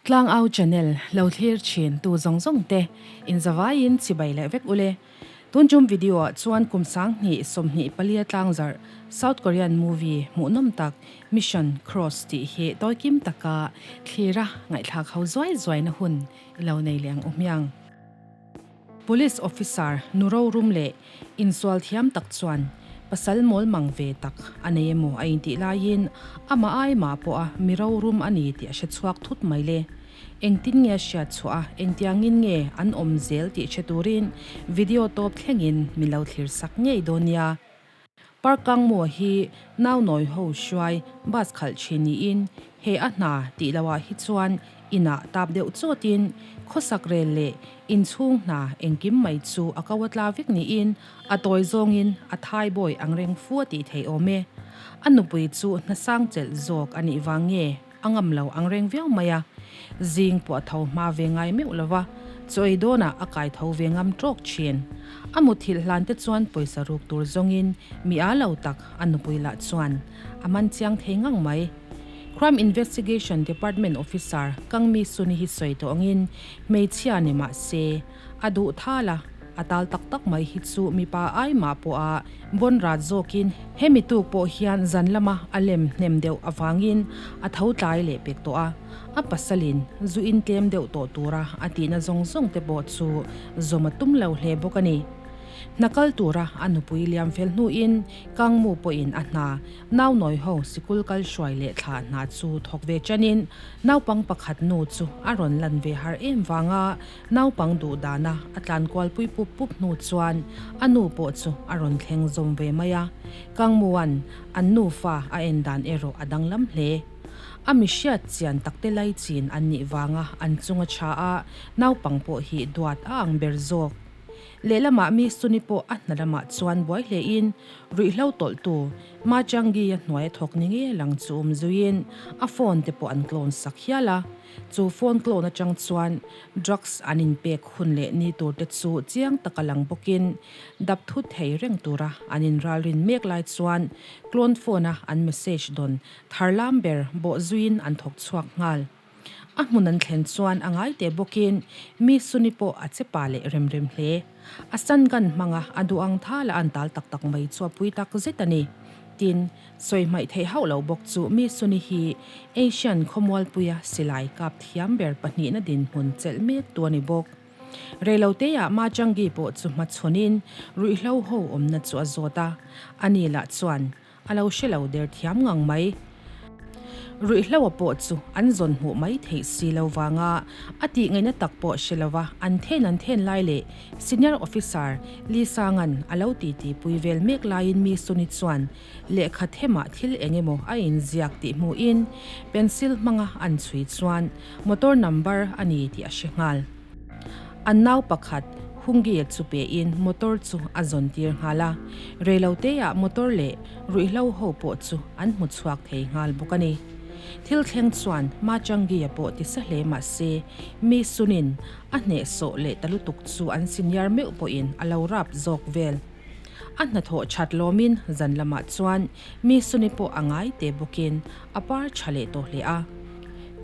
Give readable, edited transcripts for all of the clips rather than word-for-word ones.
Tlangau channel lo thlir thin tu zawng zawng te in zavaiin chibai leh vek ule. Tun tum video ah chuan kum 2024 tlangzarh South Korean movie hmuhnawm tak Mission Cross tih hi tawikim taka thlira ngaihthlak ho zuai zuaina hun i lo nei leh ang u hmiang. Police officer nu rorum leh insual thiam tak chuan pasal mawl mang ve tak a nei emaw a intih laiin amah ai mah pawh a mi rorum a ni tih a hre chhuak thut mai le. Engtin nge a hriat chhuah a, engtiangin nge an awm zel tih hre turin video tawp thlengin min lo thlir sak ngei dawn nia. Park Kangmaw hi nau nawi ho hruai bus khalh thin niin he a hna tih loh ah hi chuan inah tap deuh chawtin khawsak rel leh inchhung hna engkim mai chu a ko a tla vek niin a tawi zawngin a thai bawi ang reng fu a tih theih awm e. A nupui chu hnasang chelh zawk a nih vang nge? A ngam lo ang reng viau mai a, zing pawh a tho hma ve ngai meuh lo va, chaw ei dawnah a kai tho ve ngam tawk thin. A muthilh hlan te chuan pawisa ruk tur zawngin mi a lo tak a nupui lah chuan a man chiang thei ngang mai. Crime Investigation Department Officer Kang Mi Suni hi sawi tawh angin hmeichhia ni mah se a duh thal a, a tal tak tak mai hi chu mipa ai mah pawh a bawn rat zawkin hemi tuk pawh hian zan lama a lem hnem deuh avangin a tho tlai leh pek tawh a, a pasalin zu in tlem deuh tawh tura a tihna zawng zawng te pawh chu zawm a tum lo hle bawk a ni. Hna kal tura a nupui liam fel hnuin Kangmu pawhin a hna Nau nawi ho sikul kal hruai leh thlah hna chu thawk ve chanin naupang pakhat nu chu a rawn lan ve har em vanga naupang duh dana a tlan kual pui pup pup hnu chuan a nu pawh chu a rawn thleng zawm ve mai a. Kangmuan an nufa a en dan erawh a danglam hle. A mi hriat chian takte lai chin an nih vanga an chunga tha a, naupang pawh hi duat a ang ber zawk. Lehlamah mi Suni pawh a hna lamah chuan buai hlein ruihhlo tawlhtu Ma Changi-a hnuai a thawk ni nge lang chu awm zuiin a phone te pawh an clone sak hial a. Chu phone clone atang chuan drugs an inpek hun leh ni tur te chu chiang taka lang bawkin dap thut thei reng tura an inralrin mek lai chuan clone phone-a an message dawn tharlam ber bawh zuiin an thawk chhuak nghal. A hmun an thlen chuan a ngai teh bawkin mi Suni pawh a che pa leh rem rem hle. A san gan hmanga a duh ang thal a an tal tak tak mai chu a pui tak zet a ni. Tin, sawi hmaih theih hauh lo bawk chu mi Suni hi Asian khawmualpuia silai kap thiam ber pahnihna dinhmun chelh mek tu a ni bawk. Reiloteah Ma Changi pawh chu hmachhawnin ruihhlo ho awmna chu a zawt a, ani lah chuan A lo hre lo der thiam ngang mai. Ruihhloa pawh chu an zawn hmuh mai theih si lo vanga a tih ngaihna tak pawh hre lova an then an then lai leh Senior Officer Lee Sanga'n a lo titi pui vel mek laiin mi Suni chuan lehkha themah thil eng emaw a inziak tih hmuhin pencil hmanga an chhui chuan motor number a ni tih a hre nghal. An nau pakhat Hungie chu pein motor chu a zawn tir nghal a, reiloteah motor leh ruihhlo ho pawh chu an hmu chhuak thei nghal bawk a ni. Thil thleng chuan Ma Changie pawh ti sa hle mah se, mi Sunin a hnehsawh leh ta lutuk chu an senior meuh pawhin a lo rap zawk vel. A hnathawh that lawmin zan lamah chuan mi Suni pawh a ngai te bawkin a par tha leh tawh hle a.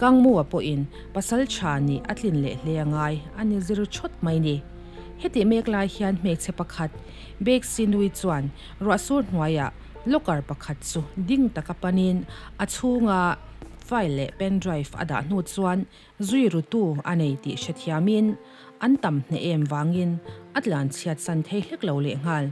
Kangmua pawhin pasal tha nih a tlin leh hle a ngai a ni zir thawt mai ni. Hetih mek lai hian hmeichhe pakhat Bek Sinui chuan ruahsur hnuaiah locker pakhat chu ding taka panin a chhunga file leh pen drive a dah hnu chuan zui rutu a nei tih hrethiamin an tam hneh em vangin a tlan chhiat san thei hlek lo lehnghal.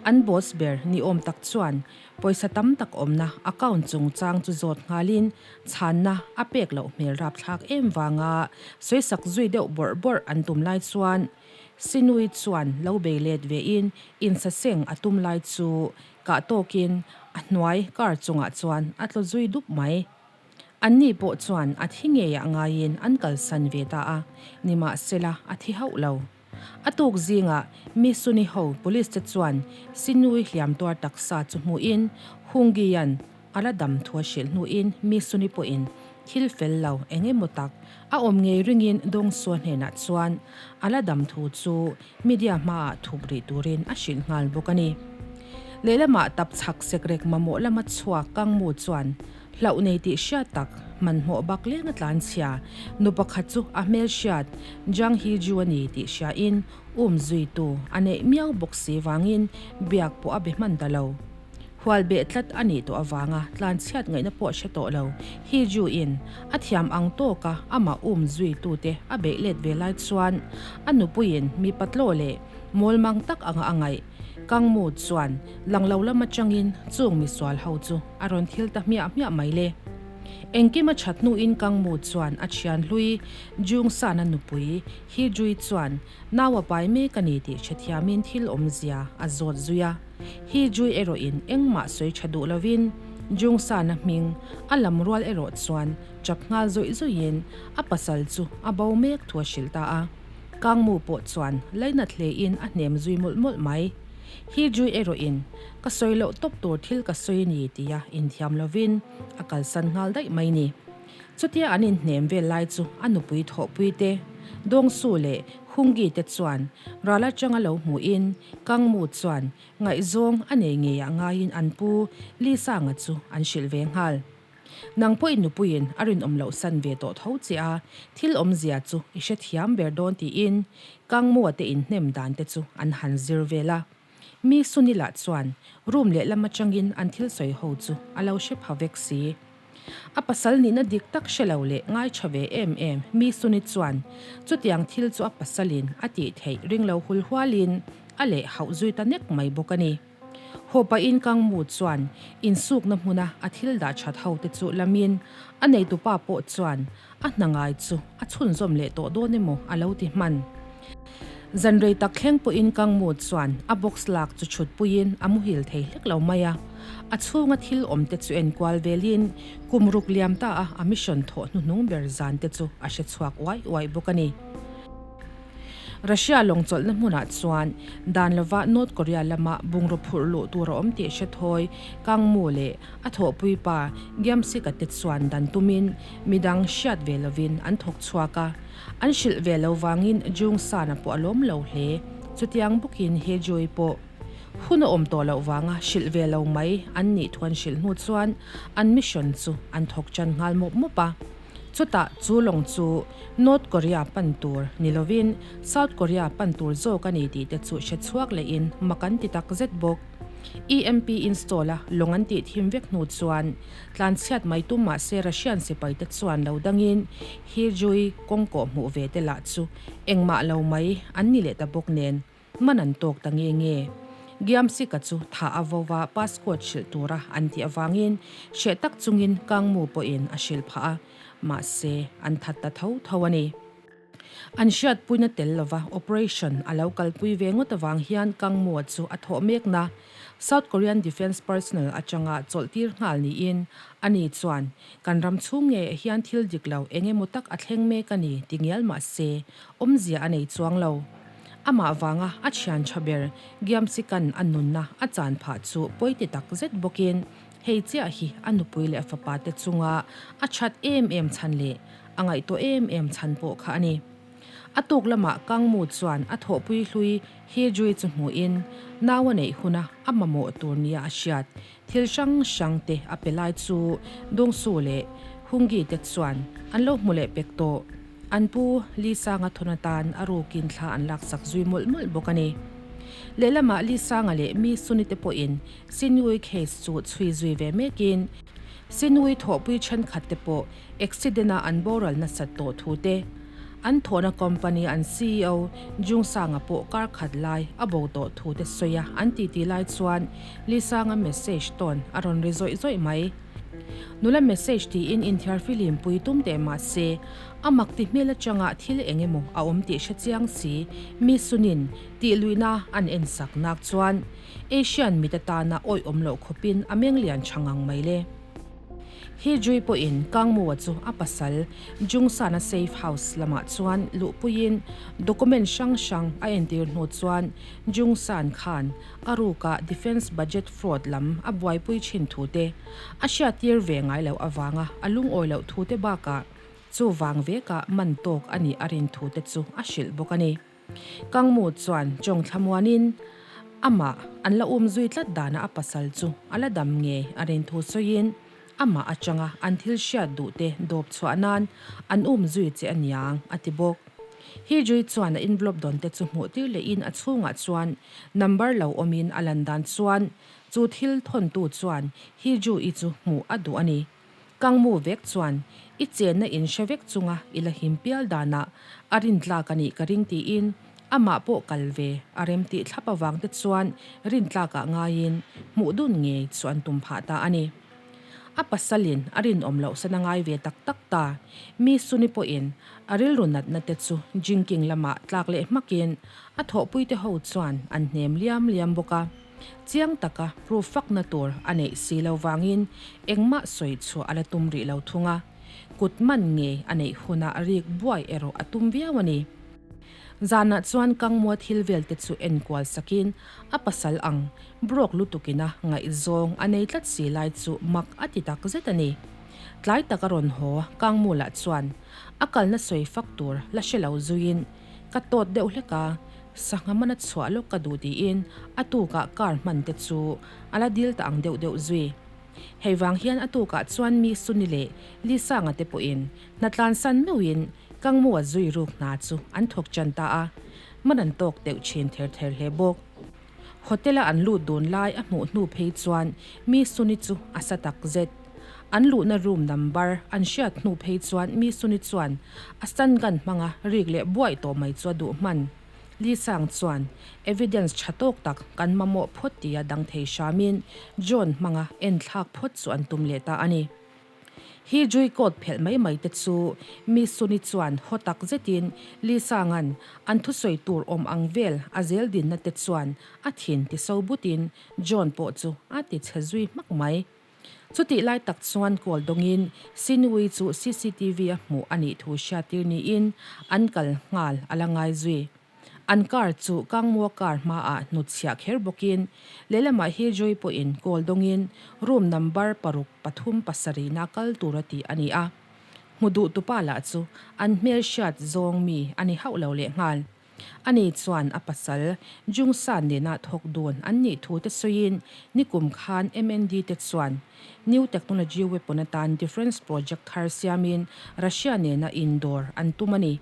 An boss ber ni awm tak chuan Pawisa tam tak awmna account chungchang chu zawt nghalin chhanna a pek loh hmel rapthlak em vanga sawisak zui deuh bawrh bawrh an tum lai chuan Sinui chuan lo bei let vein insaseng a tum lai chu kah tawkin a hnuai car chungah chuan a tlaw zui dup mai. Anni pawh chuan a thi ngeiah ngaiin an kalsan ve ta a, nimahsela a thi hauh lo. A tuk zingah mi Suni ho police te chuan Sinui hliam tuar taksa chu hmuhin Hungian a la dam thu a hrilh hnuin mi Suni pawhin thil fel lo eng emaw tak a awm ngei ringin Dawngsua hnenah chuan a la dam thu chu media hmaah thup rih turin a hrilh nghal bawk a ni. Lehlamah tap chhak sekrek mamawh lama chhuak Kangmu chuan. Hlauh nei tih hriat tak, hmanhmawh bak lenga tlanchhia nu pakhat chu a hmelhriat Jang Hee Ju a ni tih hriain um zuitu a neih miau bawk si vangin biak pawh a be hman ta lo. Hual beh tlat a nih tawh avanga tlanchhiat ngaihna pawh hre tawh lo Hee Ju in a thiam ang tawka amah um zuitute a beih let ve lai chuan a nupuiin mi patlaw leh mawlmang tak anga a ngaih Kang Mu chuan lang lo lam atangin chung misual ho chu a rawn thil ta hmiah hmiah mai le. Engkim a that hnuin Kang Mu chuan a thian hlui Jung Sana nupui Hee Jui chuan nau a pai mek a ni tih hrethiamin thil awmzia a zawt zui a. Hee Jui erawhin engmah sawi tha duh lovin Jung Sana hming a lam rual erawh chuan chap nghal zawih zawihin a pasal chu a bo mek thu a hrilh ta a. Kang Mu pawh chuan lainat hlein a hnem zui mawlh mawlh mai. Hee Jui erawhin Ka sawi loh tawp tur thil ka sawi a ni tia inthiam lovin a kalsan nghal daih mai ni. Chutia an inhnem vel lai chu a nupui thawhpui te, Dawngsu leh Hungi te chuan ral atanga lo hmuhin Kangmu chuan ngaihzawng a nei ngeiah ngaiin an pu Li Sanga chu an hrilh ve nghal. Nang pawh i nupuiin a rinawm loh san ve tawh tho che a, thil awmzia chu i hrethiam ber dawn tiin Kangmua te inhnem dan te chu an han zir vel a. Mi Sunila chuan room lehlam atangin an thil sawi ho chu a lo hre pha vek si. A pasal nihna dik tak hre lo leh ngai tha ve em em Mi Suni chuan chutiang thil chu a pasalin a tih theih ring lo hul hualin a leh hauh zui ta nek mai bawk a ni. Haw pahin Kangmu chuan insukna hmuna a thil dah that ho te chu lamin a neitupa pawh chuan A hna ngai chu a chhunzawm leh tawh dawn emaw a lo ti hman. Zan rei tak thleng pawhin Kangmu chuan a box lak chu chhut puiin a muhil thei hlek lo mai a. A chhunga thil awm te chu enkual velin kum ruk liam ta a a mission thawh hnuhnung ber zan te chu a hre chhuak uai uai bawk a ni. Russia lawng chawlhna hmunah chuan dan lova North Korea lama bungraw phurh luh tur a awm tih hre thawi Kangmu leh a thawhpui pa Giamsika te chuan dan tumin midang hriat ve lovin an thawk chhuak a, an hrilh ve lo vangin Jung Sana pawh a lawm lo hle. Chutiang bawkin Hye Jui pawh hun a awm tawh loh vanga hrilh ve lo mai an nih thu an hrilh hnu chuan an mission chu an thawk tan nghal mawp mawp a. Chutah chu lawng chu North Korea pan tur ni lovin South Korea pan tur zawk a ni tih te chu hre chhuak lehin mak an ti tak zet bawk. EMP install a lawng an tih thim vek hnu chuan tlanchhiat mai tum mah se Russian sipai te chuan lo dangin Hijui kawng kawh hmuh ve te lah chu engmah lo mai an ni leh ta bawk nen man an tawk ta nge nge. Giamsika chu thah a vo va passcode hrilh tura an tih avangin hreh tak chungin Kangmu pawhin a hrilh phah a, mahse an that ta tho tho a ni. An hriatpuina tel lova operation a lo kalpui ve ngawt avang hian Kangmua chu a thawh mekna South Korean Defence Personnel atanga chawlhtir nghal niin ani chuan kan ram chhung ngeiah hian thil dik lo eng emaw tak a thleng mek a ni ti ngial mah se awmzia a nei chuang lo. Amah vanga a thian tha ber Giamsikan a nunna a chan phah chu pawi ti tak zet bawkin hei chiah hi a nupui leh a fapa te chunga a that em em chhan leh A ngaihtuah em em chhan pawh kha a ni. A tuk lamah Kangmu chuan a thawhpui hlui He Jui chu hmuhin nau a neih huna a mamawh tur nia a hriat thil hrang hrang te a pe lai chu Dongsu leh Hungi te chuan an lo hmu leh pek tawh. An pu Li Sanga thawn atan a rukin thla an laksak zui mawlh mawlh bawk a ni. Lehlamah Li Sanga leh Mi Suni te pawhin Sinui case chu chhui zui ve mekin Sinui thawhpui thenkhat te pawh Accident-a an boral nasat tawh thu te, an thawhna company an ceo Jung Sanga pawh kar khat lai a bo tawh thu te sawi a an titi lai chuan Lee Sanga message tawn a rawn ri zawih zawih mai. Nula message tiin inthiar filim pui tum teh mah se, a mak ti hmel atanga thil eng emaw a awm tih hre chiang si mi Sunin tih luihna an en sak nak chuan Asian mit atana awih awm loh khawpin a meng lian tha ngang mai le. He Jui pawhin Kangmua chu a pasal Jungsana safe house lamah chuan luhpuiin document hrang hrang a entir hnu chuan Jungsan khan a rukah defence budget fraud lam a buaipui thin thu te a hriattir ve ngai loh avanga a lungawi loh thu te bakah chuvang vekah man tawk a nih a rin thu te chu a hrilh bawk a ni. Kangmu chuan Chawng thlamuanin amah an la um zui tlat dana a pasal chu a la dam nge a rin thu sawiin. Amah atanga an thil hriat duh te dawp chhuah nan an um zui che a niang, a ti bawk. Hijui chuan a envelope dawn te chu hmuh tir lehin a chhungah chuan number lo awmin a lan dan chuan chu thil thawntu chuan Hiju-i chu hmuh a duh a ni. Kangmu vek chuan i chenna in hre vek chunga i la him pial danah a rintlak a nih ka ring tiin amah pawh kal ve a rem tih thlap avang te chuan rintlakah ngaiin hmuh dun ngei chu an tum phah ta a ni. A pasalin a rinawm loh san a ngai ve tak tak ta. Mi Suni pawhin a rilru natna te chu drinking lamah tlak leh hmakin a thawhpuite ho chuan an hnem liam liam bawk a. Chiang taka proof fakna tur a neih si lo vangin engmah sawi chhuah a la tum rih lo thung a. Kut man ngei a neih hunah rik buai erawh a tum viau a ni. Zanah chuan Kangmua thil vel te chu enkual sakin a pasal ang broke lutukina ngaihzawng a nei tlat si lai chu mak a ti tak zet a ni. Tlai tak a rawn haw Kangmula chuan a kalna sawi fak tur la hre lo zuiin ka tawt deuh hlek a, sangha mana chhuah lawk ka duh tiin a tukah car hman te chu a la dil ta ang deuh deuh zui. Hei vang hian a tukah chuan mi Suni leh Lisanga te pawhin hnatlansan meuhin Kangmua zui ruk hna chu an thawk ṭan ta a, man an tawk deuh ṭhin ther ther hle bawk. Hotel-a an lut dun lai a hmuh hnu phei chuan mi Suni chu a sa tak zet. An luhna room number an hriat hnu phei chuan mi Suni chuan a stun gun hmanga rik leh buaih tawh mai chu a duh hman. Li Sang chuan evidence ṭha tawk tak kan mamawh phawt tia dang thei hramin John hmanga enthlak phawt chu an tum leh ta a ni. Hi Jui coat phelh mai mai te chu mi Suni chuan haw tak zetin Li Sanga'n an thusawi tur awm ang vel a zel dinna te chuan a thin ti so butin John pawh chu a ti chhe zui hmak mai. Chutih lai tak chuan call dawngin Sinui chu cctv a hmuh a nih thu hriattir niin an kal nghal a la ngai zui. An car chu Kangmua car hmaah hnutchhiah kher bawkin lehlamah hi Joy pawhin call dawngin room number paruk pathum pasarihna kal tura tih a ni a. Hmu duh tupa lah chu an hmel hriat zawng mi a ni hauh lo lehnghal. Ani chuan a pasal Jungsan nena thawk dun an nih thu te sawiin nikum khan MND te chuan New Technology Weapon atan Defence Project thar siamin Russia nena indawr an tum a ni.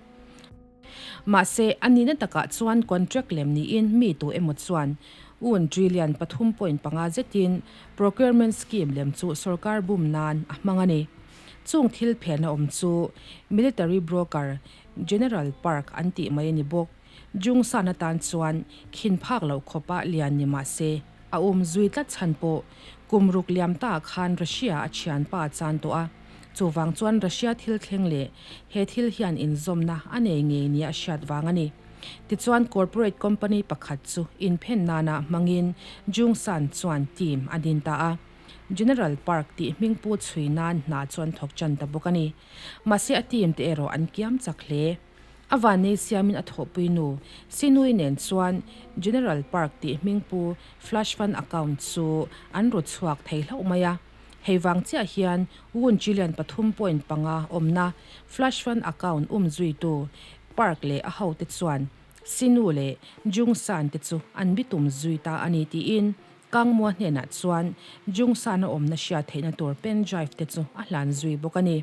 Mahse, a nihna takah chuan contract lem niin mi tu emaw chuan un trillion pathum point panga zetin procurement scheme lem chu sorkar bum nan a hmang a ni. Chung thil phelna awm chu military broker General Park an tih mai a ni bawk. Jungsan atan chuan khin phak loh khawpa lian ni mahse, a um zui tlat chhan pawh kum ruk liam ta khan Russia a thianpa a chan tawh a. Chuvang chuan Russia thil thleng leh he thil hian inzawmna a nei ngei nia a hriat vang a ni. Tichuan corporate company pakhat chu inphen nana hmangin Jungsan chuan team a din ta a. General Park tih hmingpu chhui nan hna chu an thawk tan ta bawk a ni. Mahse a team te erawh an kiam chak hle. A vannei siamin a thawhpui nu Sinui nen chuan General Park tih hmingpu flash fund account chu an ru chhuak thei hlauh mai a. Hei vang chiah hian Wun trillion pathum point panga awmna flash fund account um zuitu Park leh a hote chuan Sinu leh Jungsan te chu an bitum zui ta a ni tiin Kangmua hnenah chuan Jungsan a awmna hriat theihna tur pen drive te chu a hlan zui bawk a ni.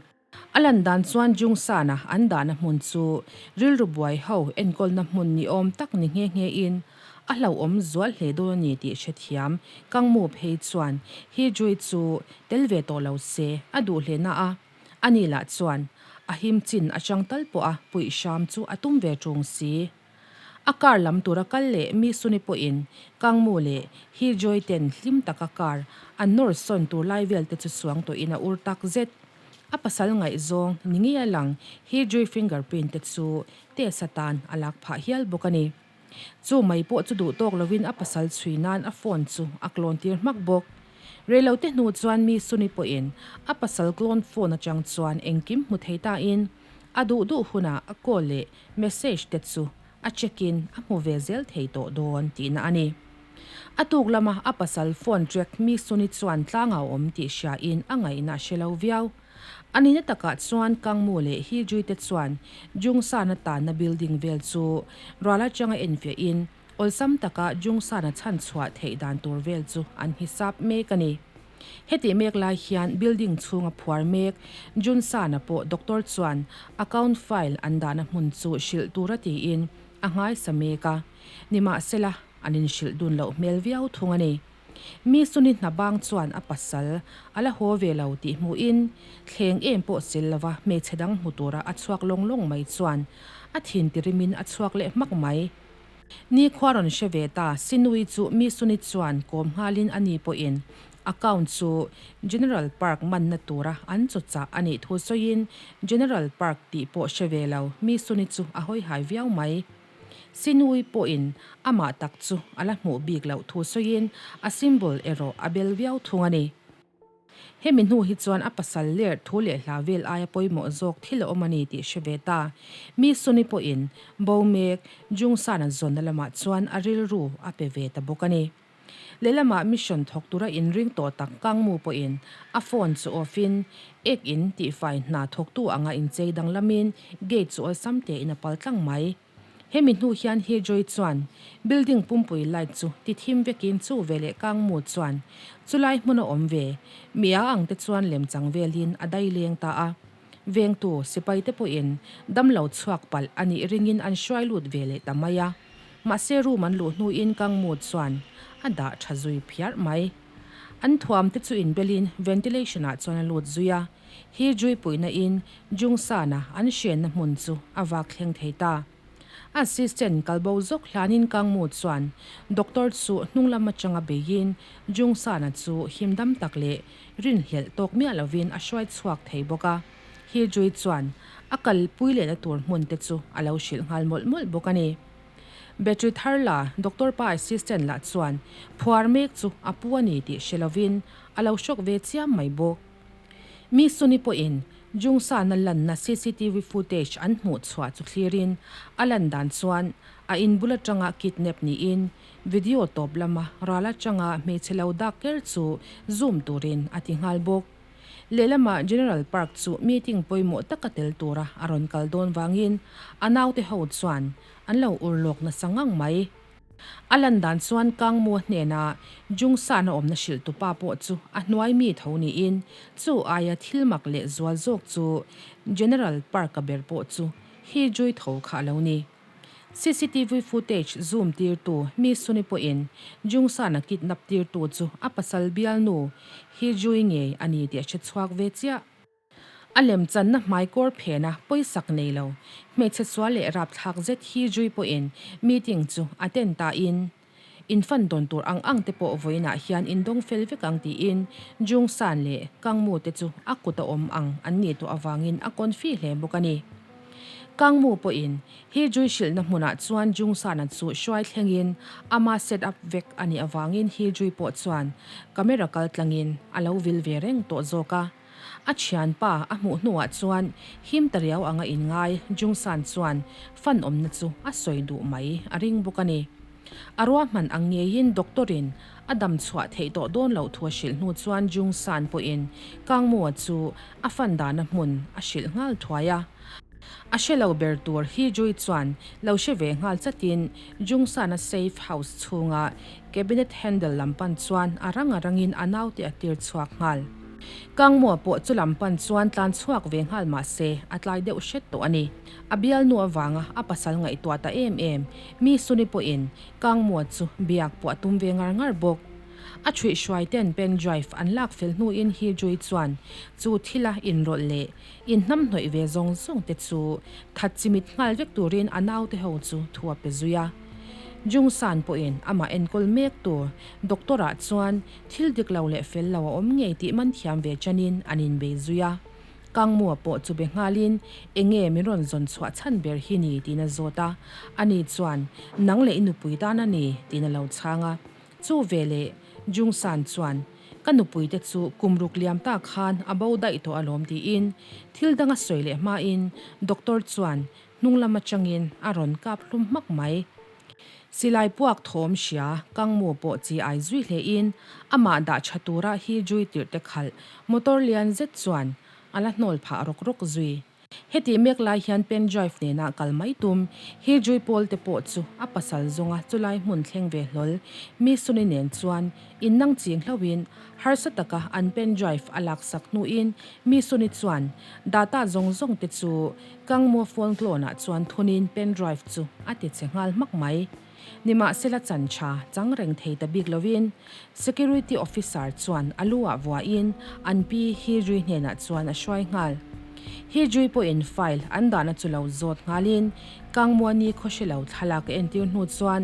A lan dan chuan Jungsana an dahna hmun chu rilru buai ho enkawlna hmun ni awm tak ni nghe nghe in a hlauhawm zual hle dawn a ni tih hrethiam Kangmu phei chuan He Jui chu tel ve tawh lo se a duh hle na a, ani lah chuan a him chin atang tal pawh a puih hram chu a tum ve ṭung si. A car lam tura kal leh mi Suni pawhin Kangmu leh He Joy ten hlim taka car an nawr sawn tur lai vel te chu suang tawhin a ur tak zet. A pasal ngaihzawng ni ngei a lang He Joy fingerprint te chu test atan a lak phah hial bawk a ni. Chu mai pawh chu duh tawk lovin a pasal chhui nan a phone chu a clone tir hmak bawk. Reilote hnu chuan mi Suni pawhin a pasal clone phone atang chuan engkim hmu thei tain a duh duh hunah a call leh Message te chu a check in a hmu ve zel thei tawh dawn tihna a ni. A tuk lama a pasal phone track mi Suni chuan tlang a awm tih hria in a ngaihna a hre lo viau. A nihna takah chuan Kangmu leh Hijui te chuan Jungsana tanna building vel chu rual atanga enfiah in awlsam taka Jungsana chhan chhuah theih dan tur vel chu an hisap mek a ni. Hetih mek lai hian building chhunga phuar mek Junsan-a pawh doctor chuan account file an dahna hmun chu hrilh tura tiin a nghaisa mek a, nimahsela an inhrilh dun loh hmel viau thung a ni. Mi Suni hna bang chuan a pasal a la haw ve lo tih hmuhin thleng em pawh sil lova hmeichhe dang hmu tura a chhuak lawng lawng mai chuan a thin tirimin a chhuak leh hmak mai. Nikhua rawn hre ve ta, Sinui chu mi Suni chuan kawm nghalin a ni pawhin account chu General Park manna tura an chaw chah a nih thu sawiin General Park tih pawh hre ve lo mi Suni chu a hawihai viau mai. Sinui pawhin amah tak chu a la hmuh bik loh thu sawiin a symbol erawh a bel viau thung a ni. Hemi hnu hi chuan a pasal ler thu leh hla vel aia pawimawh zawk thil a awm a ni tih hre ve ta. Mi Suni pawhin bo mek Jungsana zawnna lamah chuan a rilru a pe ve ta bawk a ni. Lehlamah mission thawk tura inring tawh tak Kangmu pawhin a phone chu off in ek in tihfai hna thawktu anga inchei danglamin gate chu awlsam tein a pal tlang mai. Hemi hnu hian He Joy chuan building pumpui light chu ti thim vekin chu veleh Kangmu chuan chulai hmun a awm ve mi a ang te chuan lemchang velin a dai leng ta a. Vengtu sipai te pawhin damlo chhuak palh a nih ringin an hruai lut ve leh ta mai a. Mahse room an luh hnuin Kangmu chuan a dah tha zui phiarh mai. An thuam te chu inbelin ventilation ah chuan a lut zui a. Hi Juipuina in Jungsana an hrenna hmun chu a vak thleng thei ta. Assistant kalbo zawk hlanin Kangmu chuan doctor chu hnung lam atanga beiin Jungsana chu himdam tak leh rinhlelh tawk miah lovin a hruai chhuak thei bawk a. Hi Jui chuan a kalpui lehna tur hmun te chu a lo hrilh nghal mawlh mawlh bawk a ni. Battery thar la doctor pa assistant lah chuan phuar mek chu a pu a ni tih hre lovin a lo hrawk ve chiam mai bawk. Mi Suni pawhin Jungsana lanna cctv footage an hmuh chhuah chu thlirin a lan dan chuan a inbul atanga kidnap niin video tawp lama ral atanga hmeichhe lo dak ker chu zoom turin a ti nghal bawk. Lehlamah General Park chu meeting pawimawh taka tel tura a rawn kal dawn vangin a naute ho chuan an lo ur lawk nasa ngang mai. A lan dan chuan Kangmua hnena Jungsana awmna hrilh tupa pawh chu a hnuai mi tho niin chu aia thil mak leh zual zawk chu General Park-a ber pawh chu hi Jui tho kha a lo ni. Cctv footage zoom tirtu mi Suni pawhin Jungsana kidnap tirtu chu a pasal bialnu hi Jui ngei a ni tih a hre chhuak ve chiah. A lemchanna hmaikawr phena pawisak nei lo, hmeichhe sual leh rapthlak zet hi Jui pawhin meeting chu a ten tain, in fan dawn tur ang ang te pawh vawiinah hian in dawng fel vek ang tiin Jung San leh Kang Mu te chu a kut a awm ang an nih tawh avangin a confi hle bawk a ni. Kang Mu pawhin hi Jui hrilhna hmunah chuan Jung San-a chu hruai thlengin ama set up vek a nih avangin hi Jui pawh chuan camera kal tlangin a lo vil ve reng tawh zawk a. A thianpa a hmuh hnuah chuan him ta riau anga inngai Jungsan chuan fan awmna chu a sawi duh mai a ring bawk a ni. A ruahman ang ngeiin doctor-in a dam chhuah theih tawh dawn loh thu a hrilh hnu chuan Jungsan pawhin Kangmua chu a fan dahna hmun a hrilh nghal thuai a. A hre lo ber tur hi Jui chuan lo hre ve nghal chatin Jungsana safe house chhunga cabinet handle lam pan chuan a rang a rangin a naute a tir chhuak nghal. Kangmua pawh chu lam pan chuan tlan chhuak ve nghal mah se a tlai deuh hret tawh a ni. A bialnu avanga a pasal ngaihtuah ta em em mi Suni pawhin Kangmua chu biak pawh a tum ve ngar ngar bawk. A ṭhuihhruai ten pen drive an lak fel hnuin Hi Jui chuan chu thila inrawlh leh Inhnamhnawih ve zawng zawng te chu that chimit nghal vek turin a naute ho chu thu a pe zui a. Jungsan pawhin amah enkawl mek tur doctor ah chuan thil dik lo leh fel lo a awm ngei tih man thiam ve chanin an inbei zui a. Kangmua pawh chu be nghalin enge min rawn zawn chhuah chhan ber hi ni tiin a zawt a. Ani chuan nang leh i nupui tan a ni tiin a lo chhang a. Chu veleh Jungsan chuan, Ka nupuite chu kum ruk liam ta khan a bo daih tawh alawm tiin thil dang a sawi leh hmain doctor chuan hnung lam atangin a rawn kap hlum hmak mai. Silai puak thawm hria Kangmu pawh chi ai zui hlein amah dah tha tura hi Jui tirh te khalh motor lian zet chuan a la hnawl phah rawk rawk zui. Hetih mek lai hian pen drive nena kal mai tum hi Jui Pawl te pawh chu a pasal zawnga chulai hmun thleng ve hlawl mi Suni nen chuan innang ching hlauhin harsa taka an pen drive a laksak hnuin mi Suni chuan data zawng zawng te chu Kangmaw phone clone ah chuan thunin pen drive chu a ti che nghal hmak mai. Nimahsela chan tha chang reng thei ta bik lovin Security Officer chuan a lu ah vuahin an pi Hijui hnenah chuan a hruai nghal. Hijui pawhin file an dahna chu lo zawt nghalin Kangmuani khawhre lo thlalak a entir hnu chuan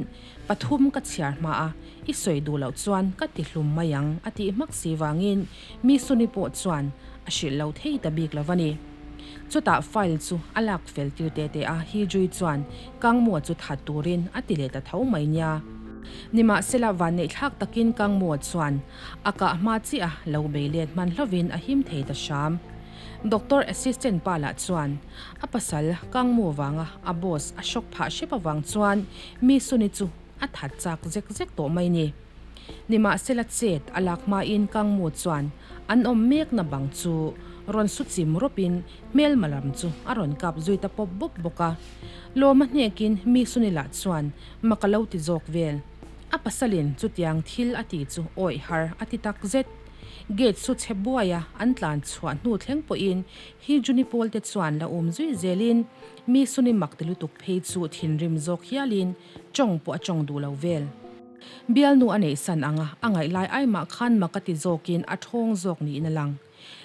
pathum ka chhiar hma a, i sawi duh loh chuan ka ti hlum mai ang a tih hmak si vangin mi Suni pawh chuan a hrilh lo thei ta bik lo a ni. Chutah file chu a lak fel tir te te a, Hijui chuan Kangmua chu that turin a ti leh ta tho mai nia. Nimahsela vanneihthlak takin Kangmua chuan a kah hma chiah a lo bei let hman hlovin a him thei ta hram. Doctor assistant pa lah chuan a pasal Kangmu vanga a boss a shock phah hrep avang chuan mi Suni chu a that chak zek zek tawh mai ni. Nimahsela chet a lak hmain Kangmu chuan an awm mekna bang chu rawn su chim rawpin hmelma lam chu a rawn kap zui ta pawp bawp bawk a. Lawma hnekin mi Sunila chuan mak a lo ti zawk vel. A pasalin chutiang thil a ti chu awih har a ti tak zet. Gate su chhe buaia an tlan chhuah hnu thleng pawhin hi Juni Pawl te chuan la um zui zelin mi Suni mak ti lutuk phei chu thinrim zawk hialin tawng pawh a tawng duh lo vel. Bialnu a neih san ang a, a ngaih lai ai mah khan mak a ti zawkin a thawng zawk niin a lang.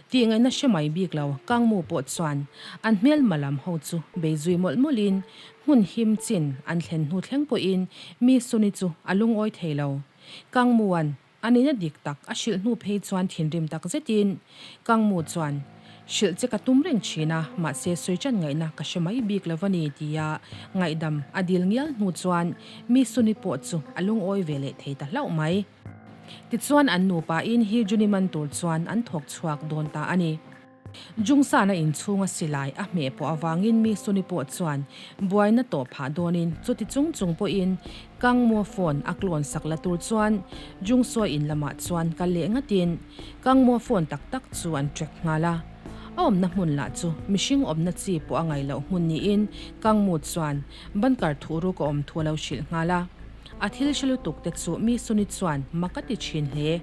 Tih ngaihna hre mai bik lo, Kangmu pawh chuan an hmelma lam ho chu bei zui mawlh mawlhin hmun him chin an thlen hnu thleng pawhin mi Suni chu a lungawi thei lo. Kangmuan A nihna dik tak a hrilh hnu phei chuan thinrim tak zetin Kangmu chuan, Hrilh che ka tum reng thin a, mahse sawi ṭan ngaihna ka hre mai bik lo a ni tia ngaihdam a dil ngial hnu chuan mi Suni pawh chu a lungawi ve leh thei ta hlauh mai. Tichuan an nupain hi Juni man tur chuan an thawk chhuak dawn ta a ni. Jungsana inchhunga silai a hmeh pawh avangin mi Suni pawh chuan buaina tawh phah dawnin chuti chung chung pawhin Kangmaw phone a clone sak la tur chuan Jungsaw in lamah chuan kal leh ngatin Kangmaw phone tak tak chu an track nghal a. A awmna hmun lah chu mihring awmna chi pawh a ngaih loh hmun niin Kangmu chuan bunker thuhruk a awm thu a lo hrilh nghal a. A thil hre lutuk te chu mi Suni chuan mak a ti thin hle.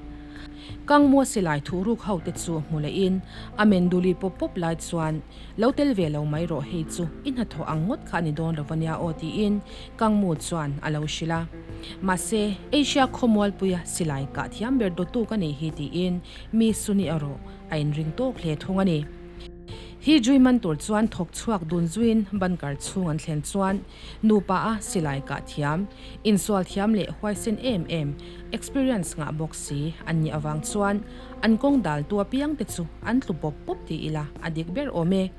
Kangmua silai thuhruk ho te chu hmu leh in a men duli pawp pawp lai chuan lo tel ve lo mai rawh hei chu i hnathawh ang ngawt kha a ni dawn lo va nia aw tiin Kangmu chuan a lo hrilh a. Mahse, Asia khawmualpuia silai kah thiam ber dawtu ka nih hi tiin mi Suni erawh a inring tawk hle thung a ni. Hi Jui man tur chuan thawk chhuak dun zuiin bunker chhung an thlen chuan Nupa a silai kah thiam, insual thiam leh huaisen em em, experience ngah bawk si an nih avang chuan an kawng dal tu apiang te chu an tlu pawp pawp ti ila a dik ber awm e.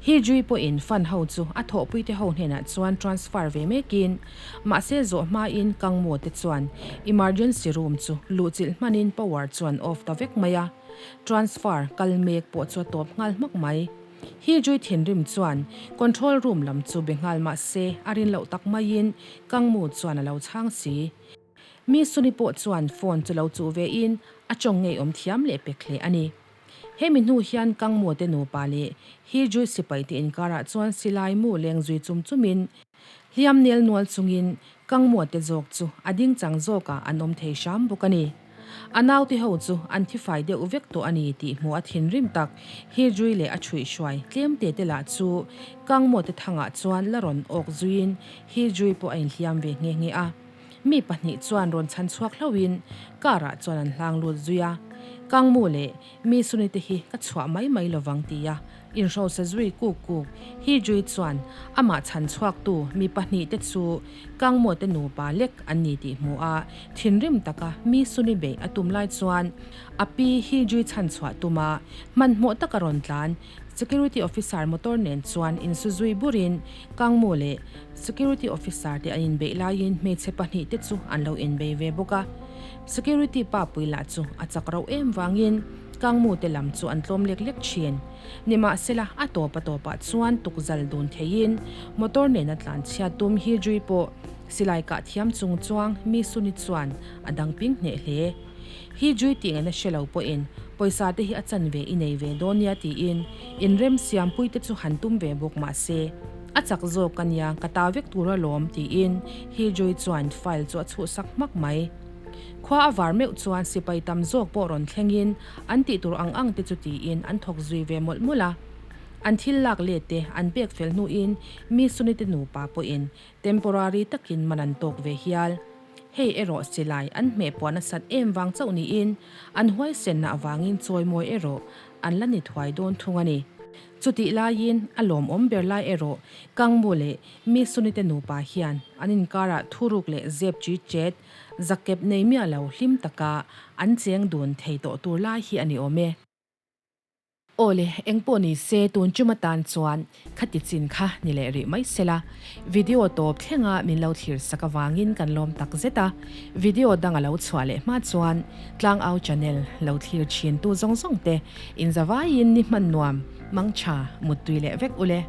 Hi Jui pawhin fund ho chu a thawhpui te ho hnenah chuan transfer ve mekin mahse zawh hmain Kangmaw te chuan emergency room chu luhchilh hmanin power chuan off ta vek mai a, transfer kal mek pawh chu a tawp nghal hmak mai. Hi Jui thinrim chuan control room lam chu be nghal mah se a rin loh tak maiin Kangmu chuan a lo chhang si. Mi Suni pawh chuan phone chu lo chuh ve in a tawng ngeiawm thiam leh pek hle a ni. Hemi hnu hian Kangmu te nupa leh Hi Jui sipai te inkarah chuan silai mu leng zui chum chumin hliam nel nual chungin Kangmua te zawk chu a ding chang zawkah an awm thei hram bawk a ni. A naute ho chu an thifai deuh vek tawh a ni tih hmuh a thinrim tak hi Jui leh a chhuihhruai tlem te te lah chu Kangmua te thangah chuan la rawn awk zuiin hi Jui pawh a inhliam ve nghe nghe a. Mi pahnih chuan rawn chhan chhuak hlauhin car ah chuan an hlang lut zui a. Kangmu leh mi Suni te hi ka chhuah mai mai lovang tia Inhrosa zui kuk kuk hi Jui chuan amah chhan chhuaktu mi pahnihte chu Kangmawte nupa lek an ni tih hmu a, thinrim taka mi Suni beih a tum lai chuan a pi hi Jui chhan chhuah tuma hmanhmawh taka rawn tlan Security Officer motor nen chuan insu zui burin Kangmu leh Security Officer te an inbeih laiin hmeichhe pahnihte chu an lo inbei ve bawk a. Security pa pui lah chu a chak rauh em vangin Kangmu te lam chu an tlawm lek lek thin. Nimahsela, a tawp a tawpah chuan tukzal dun theiin motor nena tlan chhiat tum hi Jui pawh silai kah thiam chung chuang mi Suni chuan a dang ping hneh hle. Hi Jui tih ngaihna hre lo pawhin. Pawisa te hi a chanve i nei ve dawn nia tiin inrem siampui te chu han tum ve bawk mah se, a chak zawk a nia ka ta vek tur alawm tiin Hee-Joy chuan file chu a chhuhsak hmak mai. Khua a var meuh chuan sipai tam zawk pawh rawn thlengin an tih tur ang ang te chu tiin an thawk zui ve mawlh mawlh a. An thil lak let te an pek fel hnuin mi Sunite nupa pawhin temporary takin man an tawk ve hial. Hei erawh silai an hmeh puah nasat em vang chauh niin an huaisenna avangin chawimawi erawh an la ni thuai dawn thung a ni. Chutih laiin a lawmawm ber lai erawh Kangmu leh mi Sunite nupa hian an inkarah thuruk leh zep chi chet zakep nei miah lo hlim taka an cheng dun thei tawh tur lai hi a ni awm e. Aw le, eng pawh ni se tun chum atan chuan khati chin kha ni leh rih mai sela. Video tawp thlenga min lo thlir sak avangin kan lawm tak zet a. Video dang a lo chhuah leh hma chuan Tlangau channel lo thlir thin tu zawng zawng te inzavaiin ni hman nuam, mangtha, muttui leh vek ule.